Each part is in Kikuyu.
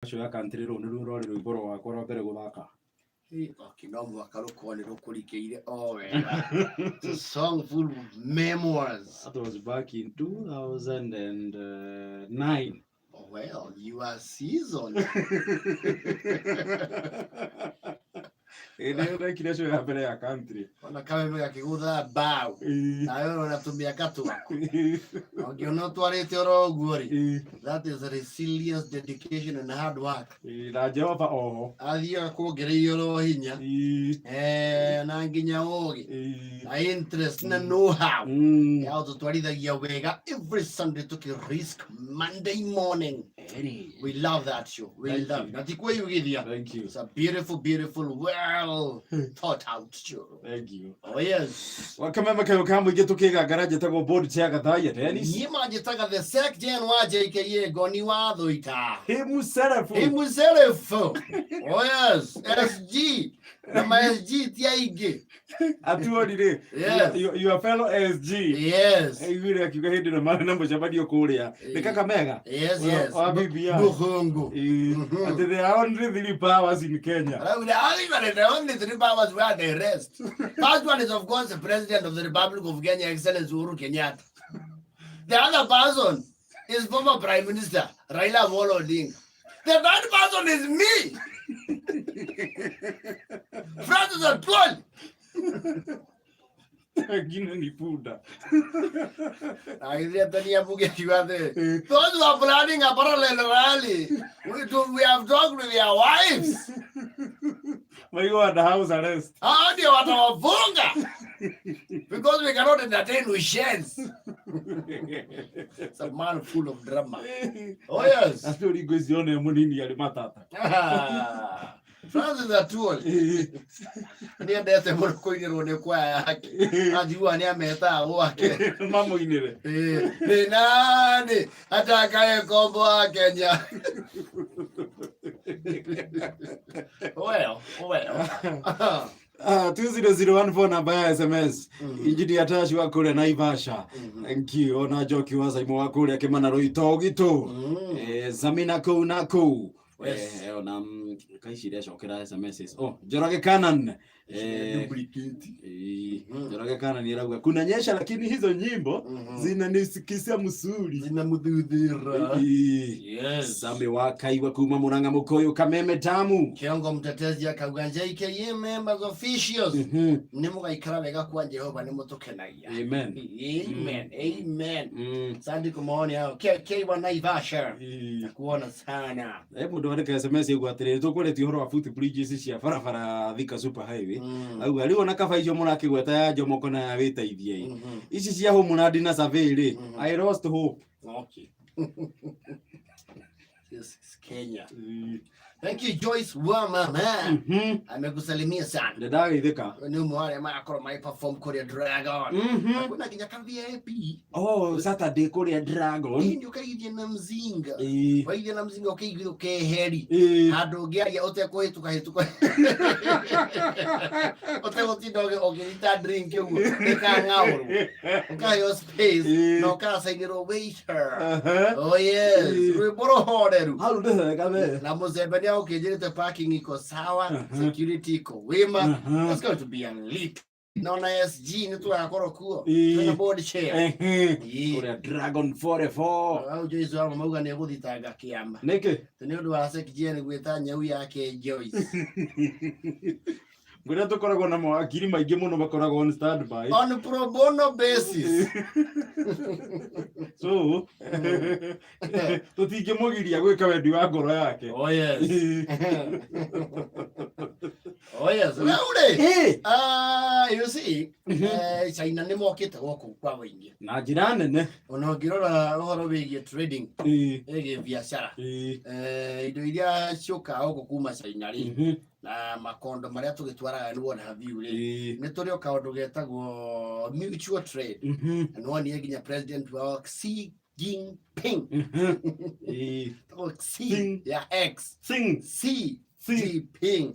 Show ya country rũu nĩruo rwarĩ rwĩmbo rwakwa rwa mbere gũthaka. Okay, no mũhaka rũkorwo nĩ rũkũrikĩire o wega. It's a song full of memoirs. That was back in 2009. Well, you are seasoned. Hĩndĩ ĩyo ndekire show ya mbere ya country. Ona kameme gakĩgũtha mbaũ. Nawe ũrona tũmĩaka twaku. Ũngĩona ũtwarĩte oro ũguo rĩ, that is resilience, dedication and hard work. Na Jehova oho. Athiaga kuongereire oro hinya. Eh, na nginya ũgĩ na interest na know how ya gũtũtwarithagia wega every Sunday tũkĩ risk Monday morning. We love that show. We Thank love you. it. Na ti kwĩyugithia. Thank you. It's a beautiful, beautiful, well thought out show. Thank you. Oh yes. Wakameme kayo ka mũingĩ tũkĩgangara njĩtagwo board chair Gathaiya Dennis. Niĩ manjĩtaga the sec gen wa JKA Ngoni wa Thũita. Himself. Himself. Oh yes. SG. Na ma SG ti aingĩ. Atuoni rĩ. Yes. Your fellow SG. Yes. Aiguire akiuga hĩndĩ ĩno marĩ na mũcemanio kũrĩa. Nĩ Kakamega. Yes, yes. Wa BBI. Bukhungu. Atĩ there are only three powers in Kenya. Well, I the only three powers where they rest. First one is, of course, the President of the Republic of Kenya, Excellency Uhuru Kenyatta. The other person is former Prime Minister Raila Amolo Odinga. The third person is me, Francis Atwoli. Wengine ni punda. Agithia Bunge akiuga atĩrĩ, Those who are planning a parallel rally, we have talked with their wives. Maigua under house arrest. Hao ndio watawafunga because we cannot entertain ushens. It's a man full of drama. Oh yes. Acio ngwĩciria ona e mũnini arĩ matata. Ah, Francis Atwoli nĩ endete mũno kũinĩrwo nĩ kwaya yake. Anjigua nĩ ametaga gwake. Mamũinĩre. Eh, Nĩ nani atakaye komboa Kenya? Well, well. Ah, 20014 namba ya SMS. Engineer Tash wa kũrĩa Naivasha. Thank you. Ona Njoki wa Saimo wa kũrĩa Kĩmana Rũito Gitũ. Eh, Zamina kũu na kũu. Yes. Eh, ona kaici irecokera SMSs. Oh, Njoroge Kanan. Eh, Duplicate. eh, Njoroge Kanan arauga kunanyesha lakini hizo nyimbo zinanisikisa msuri. Zinamudhudhira. Eh, Yes. Sami wa Kaiwa kuma Murang'a Mukoyo Kameme Tamu. Kiongo mtetezi akauga JKA members officials nĩ mũgaikara wega kwa Jehova nĩ mũtũkenagia. Amen. Amen. Amen. Asante kwa maoni hayo. KK wa Naivasha. Eh. Nakuona sana. He mũndũ wandĩka SMS auga atĩrĩrĩ tũkwarĩtie ũhoro wa foot bridges cia barabara ya Thika Super Highway. Auga rĩu ona kaba icio mũrakĩgweta ya Jomoko na ya Wĩteithie ĩ. Ici cia Homeland na Survey rĩ, I lost hope. Okay. This is Kenya. Thank you Joyce Wamama. Amekusalimia sana. Nĩ ndageithĩka. Nĩ ũmwe wa arĩa marakorwo magĩ perform kũrĩa Dragon. Hakuna nginya ka VIP. Oh, Saturday kũrĩa Dragon. Hii ndio ũkaigithia na mzinga. Ĩĩ. Waigithia na mzinga ũkĩigithia ũkeheri. Ĩĩ. Handũ ũngĩaria ũtekũhĩtũka hĩtũka. Ũtegũtinda ũkĩrita drink ũguo ĩkang'aũrwo. Ũkaheo space Ĩĩ. na ũkacainĩrwo waiter. Aha. Oh yes, Ĩĩ. rwĩmbo rũhoreru. Hau nĩ hega we. Na Mũcembe nĩ agũkĩnjĩrĩte parking iko sawa, security iko wima. It's going to be a lit. Na ona SG nĩ tũgakorwo kuo. Ĩĩ. Twĩna board chair. Ehe. Ĩĩ. Kũrĩa Dragon 44. Hau Joyce wa mauga nĩ egũthitanga kĩama. Nĩkĩ? Nĩ ũndũ wa Sekjen gwĩta nyau yake Joyce. Ngwĩra tũkoragwo na mawakiri maingĩ mũno makoragwo on standby. On pro bono basis. So, tũtingĩmũgiria gwĩka wendi wa ngoro yake. Oh yes. Oh yes. Rĩu rĩ, Ĩ, ah, you see, China nĩ mokĩte gũkũ kwa wĩingĩ. Na njĩra nene. Ona ũngĩrora ũhoro wĩgiĩ trading, Ĩ, ĩgiĩ biacara, ĩ, indo iria ciũkaga gũkũ kuma China rĩ, na makondo marĩa tũgĩtwaraga nĩ what have you rĩ, nĩ tũrĩ o kaũndũ getagwo mutual trade. Na nĩwonire nginya president wao Xi Jinping. Ĩ. Tagwo Xi Jing. ya X. Sing. Xi Xi. Jinping.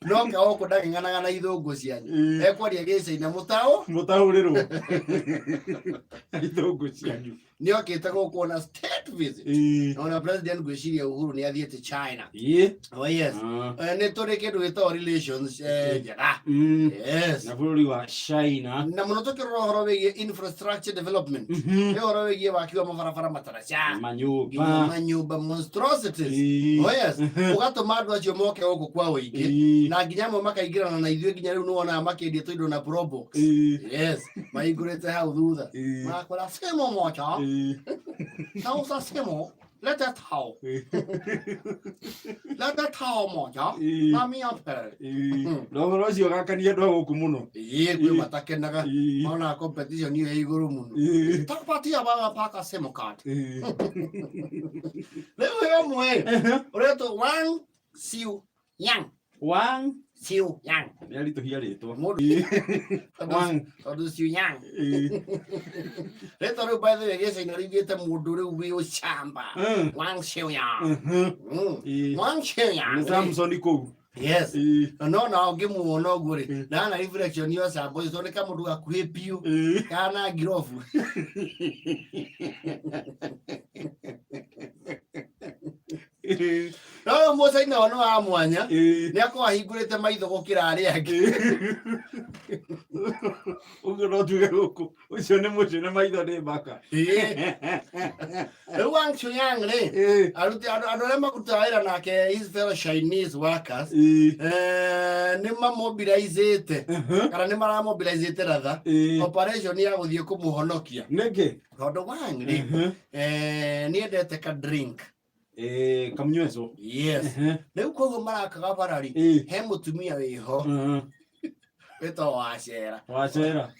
No ka gũkũ ndagĩng'anaga na ithũngũ cianyu. Ĩ. Ekwaria gĩcaina mũtaũ. Mũtaũrĩrwo. Ithũngũ cianyu. Nĩ okĩte gũkũ na state visit. Ona president ngwĩciria Uhuru nĩ athiĩte China. Oh yes. Nĩ tũrĩ kĩndũ gĩtagwo relations njega. Yes. Na bũrũri wa China. Na mũno tũkĩrora ũhoro wĩgiĩ infrastructure development. Nĩ ũhoro wĩgiĩ waki wa mabarabara mataraca. Manyũmba. Nginya manyũmba monstrosities. Oh yes. Ũgatũma andũ acio moke gũkũ kwa ũingĩ. Na nginya amwe makaingĩrana na ithuĩ nginya rĩu nĩwonaga makĩendia tũindo na probox. Yes. Mahingũrĩte hau thutha. Marakora simo moja. Nauza simo. Lete tao. Lete tao moja. Na mia mbili. Na ũhoro ũcio ũgakania andũ a gũkũ mũno. Ĩĩ kwĩ matakenaga. Monaga competition ĩyo ĩ igũrũ mũno. Takupatia baba paka simo card. Rĩu he ũmwe ũretwo Wang Siu Yang. Wang Siu Yang. Nĩ aritũhia rĩtwa. Mũndũ Wang. Tondũ Siu Yang. Rĩtwa rĩu by the way gĩcaina riugĩte mũndũ rĩu wĩ ũcamba. Wang Siu Yang. Wang Siu Yang. Nĩ Samson kũu. Yes. No na ũngĩmuona ũguo rĩ, ndana reflection ya ũcamba ũcio tondũ nĩ kamũndũ gakuhĩ biũ kana ngirobu. No ũyũ mũcaina ono wa mwanya nĩ akorwo ahingũrĩte maitho gũkĩra arĩa angĩ. Ũguo no tuge gũkũ ũcio nĩ mũcio na maitho nĩ mbaka. Rĩu Wang Chuyang rĩ, aruti andũ arĩa marutaga wĩra nake his fellow Chinese workers nĩ mamobilizĩte kana nĩ maramobilizĩte rather operation ya gũthiĩ kũmũhonokia. Nĩkĩ? Tondũ Wang rĩ, nĩ endete ka drink. Kamnyweso. Yes. Rĩu koguo marakaga barari he mũtumia wĩho wĩtagwo Wacera. Wacera.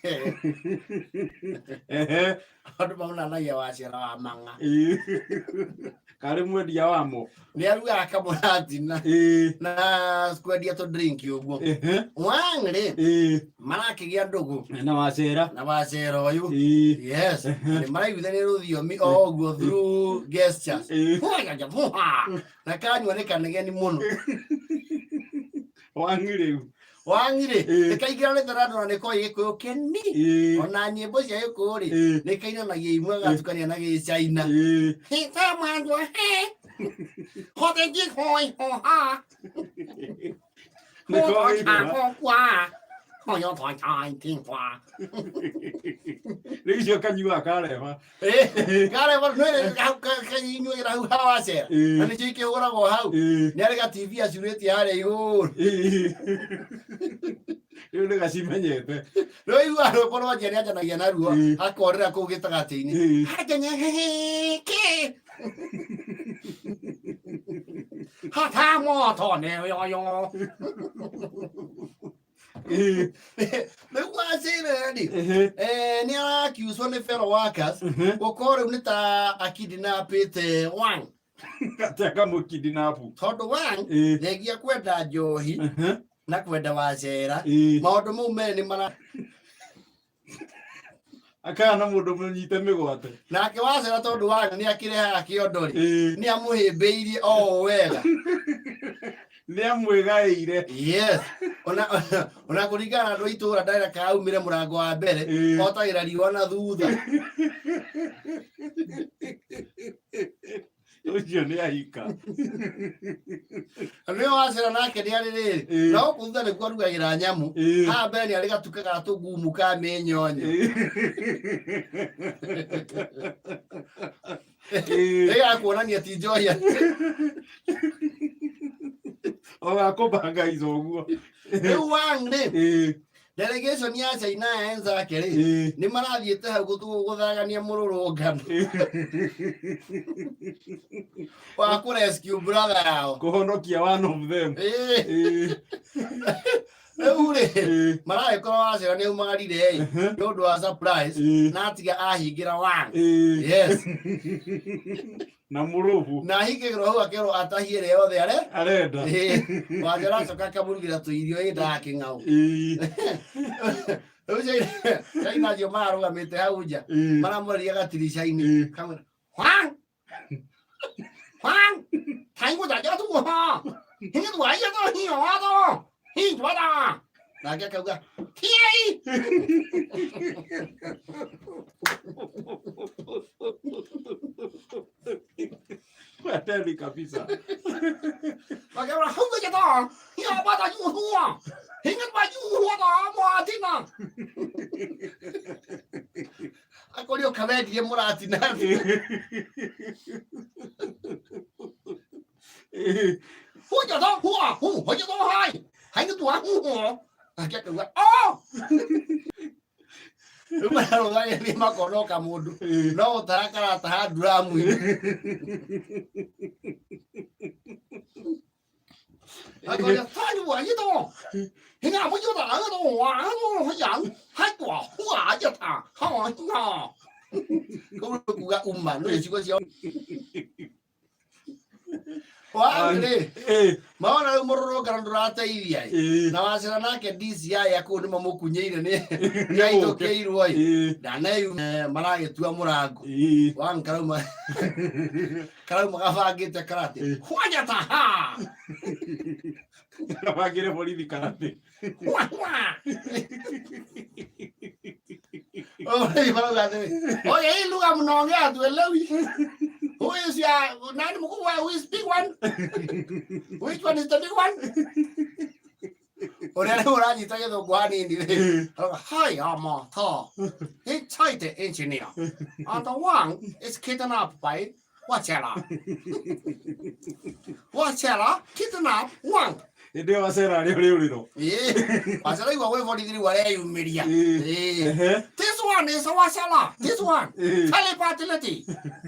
Andũ maunanagia Wacera wa mang'a. Karĩ mwendia wamo. Nĩ arugaga kamũratina na kwendia tũ drink ũguo. Wang rĩ marakĩgĩa ndũgũ Na Wacera. Na Wacera ũyũ. Yes. Nĩ maraiguithania rũthiomi o ũguo through gestures. Na kanyua nĩ kanegeni mũno. Wang rĩu. Wang rĩ nĩkaingĩranĩte na andũ na nĩkoĩ gĩkũyũ kĩni. Ona nyĩmbo cia gĩkũyũ rĩ nĩkainanagia imwe agatukania na gĩcaina. Rĩu icio kanyuaga kareba. Kareba kanyuagĩra hau ha Wacera. Na nĩcio ikĩhũragwo hau. Nĩ arĩ ga TV acurĩtie harĩa igũrũ. Rĩu nĩ gacimenyete. Rĩu igua rwĩmbo rwanjia nĩanjanagia naruo akorĩra kũu gĩtagatĩ-inĩ. Rĩu Wacera rĩ nĩ arakiucwo nĩ fellow workers gũkorwo rĩu nĩ ta akidnapĩte Wang. Atĩ akamũkidnap. Tondũ Wang thengia kwenda njohi na kwenda Wacera maũndũ mau merĩ nĩ mara Akaya na mũndũ mũnyite mĩgwate. Nake Wacera tondũ Wang nĩ akĩrehaga kĩondo rĩ nĩ amũhĩmbĩirie o wega. Nĩ amwĩgaĩire. Yes. Ona kũringana na andũ a itũũra ndarĩ kaumire mũrango wa mbere otagĩra riũa na thutha. Ũcio nĩ ahika. Nĩwe Wacera nake nĩ arĩ rĩrĩ na gũkũ thutha nĩkuo arugagĩra nyamũ. Haha mbere nĩ arĩ gatuka ga tũgumu ka mĩnyonyo. Ĩgakuonania ti njohi. Ogakũbanga ico ũguo. Rĩu Wang rĩ delegation ya China ya enzake rĩ nĩ marathiĩte hau gũthagania mũrũrũngano wa kũ rescue brother yao. Kũhonokia one of them. Rĩu rĩ maragĩkorwo Wacera nĩ aumagarire ĩ nĩ ũndũ wa surprise na atiga ahingĩra Wang. Yes. Na mũrũbu. Na ahingĩrwo hau akerwo atahie ĩrĩa yothe are arenda. Wacera acoka akamũrugĩra tũirio ĩ ndakĩng'aũ. Rĩu China acio mararũgamĩte hau nja maramwereria gatirica-inĩ kamwĩra Wang Wang nake akauga kiai. Hatari kabisa. Makeona huja ya bata yuhua. Hinga ba yuhua da mwatina. Akorio kawendirie mũratina. Huja da hua hu huja da hai. Hinga tua hu hu. Akĩauga oh. Rĩu mararũgagĩria makonoka mũndũ no gũtaha karataha nduramu-inĩ. Akoria tani wa yito. Hinga mu yo da no wa no yang hai wa hua ya ta ha ha. Koguo kuga uma no ciugo cia Wangri maona rĩu mũrũrũngano ndũrateithia ĩ na wacera nake DCI akũu nĩ mamũkunyeire nĩ nĩahithũkĩirwo ĩ ndaneu maragĩtua mũrango wang karauma karauma gabangĩte karate hwanya ta ha Gabangĩre borithi karate. Hwa hwa. Oye, marauga atĩrĩ, oye, hii lugha mnaongea hatuelewi. Who is your nani mkubwa? Who is big one? Which one is the big one? Ũrĩa rĩu ũranyita gĩthũngũ hanini rĩ, arauga, hi, I'm Arthur. He the engineer. And the one is kidnapped by Wachera. Wachera kidnapped one. Hĩndĩ ĩyo wacera arĩ ũrĩ ũrĩro. Ĩĩ, Wachera igua gwĩ borithi rĩu areyumĩria. Ĩĩ. This one is Wachera. This one. Philip.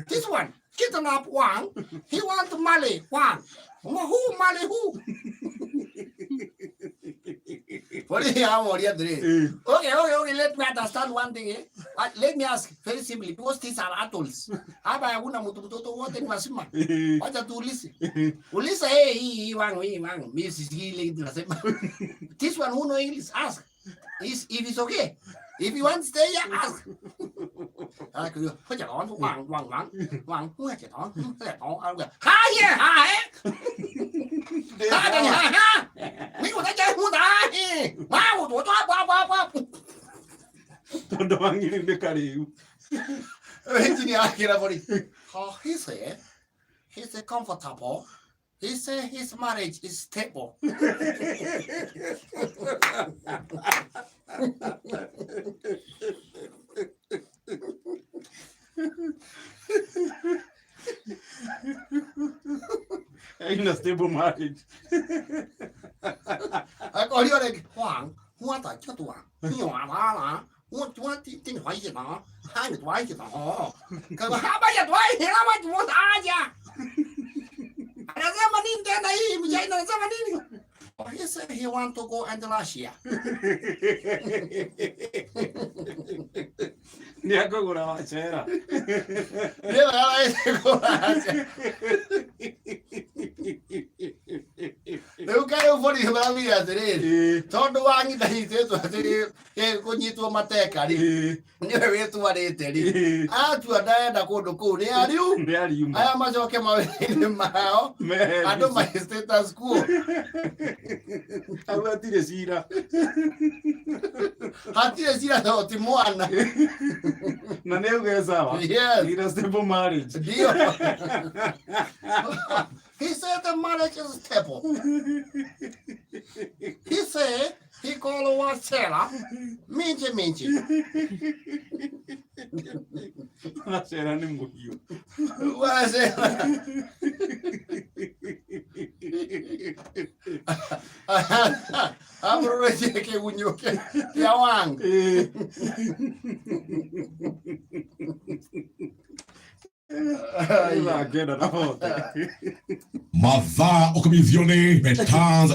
This one kidnap one. He want money one. Who money who? Borithi amoria atĩrĩrĩ. Okay, okay, okay. Let me understand one thing. Eh? Let me ask very simply because these are adults. Hapa hakuna mtu mtoto wote ni wazima. Wacha tuulize. Uliza eh, hii hii wangu hii wangu. Mimi sisikii ile kitu nasema. This one who know English ask. Is if it's okay. If you want to stay here, ask. 啊，佢佢就講橫橫橫橫，我就講，佢就講啊，哈耶哈耶，哈哈哈，你我在家胡打，哇我多抓哇哇哇。 Tondũ wang'iri nĩ karĩu. Engineer akĩra borithi. How he say, he say comfortable. He say his marriage is stable. Ina stable marriage. Akorio rĩngĩ, Hoàng, hoa tại cho tụa, nhỏ la là,我我顶欢喜呢，还你欢喜呢哦，可还把也欢喜了，我我大家。Anasema nini tena hii mjaina anasema nini? He said he want to go and Russia. Nĩ akũgũra wacera. Rĩu kaĩ borithi maraugire atĩrĩrĩ tondũ wangi ndanyitĩtwo atĩrĩ kũnyitwo mateka rĩ nĩwe wĩtwarĩte rĩ atua ndarenda kũndũ kũu nĩ ariu Nĩ ariuma. Aya macoke mawĩra-inĩ mao andũ mai status quo. Hau hatirĩ cira. Hatirĩ cira tondũ ti mwana. Na nĩ auge sawa. Yes. Ina stable marriage. Ndio. He said the marriage is stable. He said he called Wachera minji minji. Wacera nĩ mũhiũ. Wachera. Amũrũrĩtie kĩgunyũ kĩa wang. Ngenda na bote. Mathaa ũkumithio nĩ Betans.